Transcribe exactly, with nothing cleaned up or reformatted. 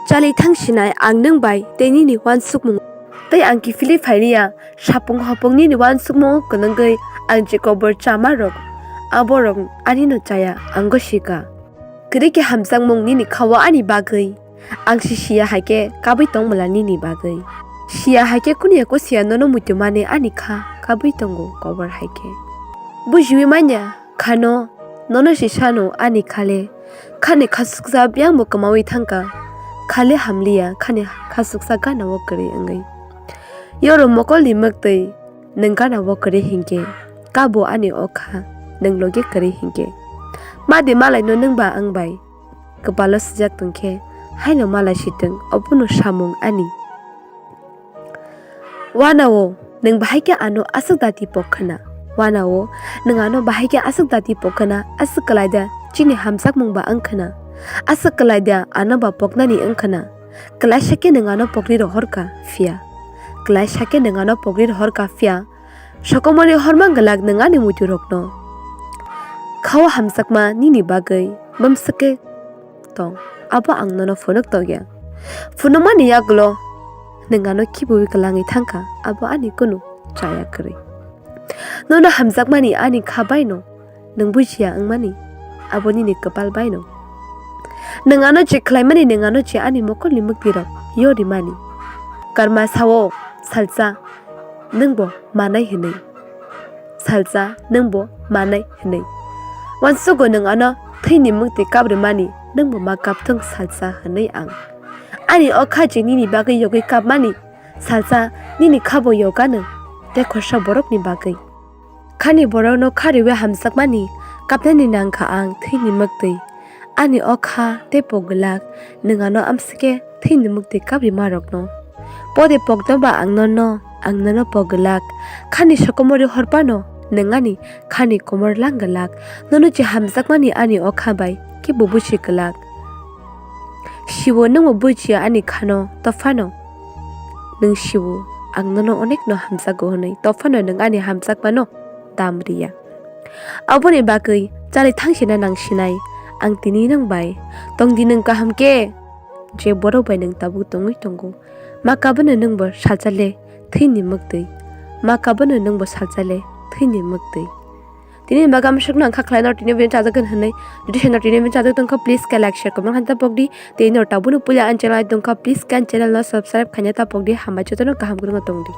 Chali thang sinai ang nwng bai tei nini uansukmung. Tei ang kiphilwi phailiya, sapung hopung nini uansukmungo kwlwngwi ang je kobor chama rok, abo rok ani no chaya, ang go sika. Kwrwi khe hamjakmung nini kha-o ani bagwi. Ang si siya hai khe kabwi tong mala nini bagwi. Siya hai khe kunu eko siya nono muitu mani ani kha kabwi tongo kobor hai khe. Bujiwi manya khano nono si sano ani khale. Khani khasuksa biyang bo kwmawi thangka. Khale hamliya khani khasuksa gana o kwrwi wngwi. Yoro mokol ni mwktwi nwng gana o kwrwi hinkhe. Kabo ani o kha nwng logi kwrwi hinkhe. Madi malai no nwng ba ang bai. Kwpalo sijak tongkhe, haino malai sitwng, obono samung ani. Uanao, nwng bahai khe ano aswk dati pok khna? Uanao, nwng ano bahai khe aswk dati pok khna? Aswk kwlai da chini hamjakmung ba wng khna? Aswk kwlai da ano ba poknani wng khna? Kwlaisa khe nwng ano pokri rohor ka phiya. Kwlaisa khe nwng ano pokri rohor ka phiya. Sokomorni horma gwlak nwng ani muitu rokno. Khao hamjakma nini bagwi mamswk khe tong, abo ang nono phunuk tongya. Phunukmani yagulo nwng ano khibiwi kwlangwi thangkha, abo ani kunu chaya kwrwi. Nono hamjakmani ani kha baino nwng bujiya wngmani, abo nini kwpal baino. Nwng ano je khlaimani nwng ano je ani mokolni mwktwi rok yo rimani. Karma sao, salsa, nwng bo manai hwnwi. Salsa, nwng bo manai hwnwi. Uansugo nwng ano thwini mwktwi kap rwmani, nwng bo ma kap thung salsa hwnwi ang. Ani o kha je nini bagwi yogwi kapmani, salsa nini kha bo yogano tei khorsa borokni bagwi. Khani borokno kha rwui hamjakmani kapnani nangkha ang thwini mwktwi. Ani o kha tei pok gwlak, nwng ano amsike thwini mwktwi kap rwma rokno. Pode pokno ba ang nono, ang nono pok gwlak. Khani sokomorwi horpano nwng ani khani komor lang gwlak. Nono je hamjakmani ani o kha bai kebo busi gwlak. Sibo nwngbo bujiya ani khano, tophano nwng sibo ang nono onekno hamjago hwnwi, tophano nwng ani hamjakmano dam riya. Aboni bagwi chali thangsina nang sinai, ang tini nwng bai tongdi nwng kaham khe, je borok bai nwng tabuk tongwi tongo. Ma kabono nwngbo salsa le thwini mwktwi, ma kabono nwngbo salsa le thwini mwktwi. Tini bagwi ang swkno ang kha khlai no tini video chajak hwnwi, jodi seno tini video chajak tongkha please khe like share comment khaina ta pokdi. Tei no tabuk no puila ang channel tongkha please khe ang channel no subscribe khaina ta pokdi, hambai jotono kaham kwrwngno tongdi.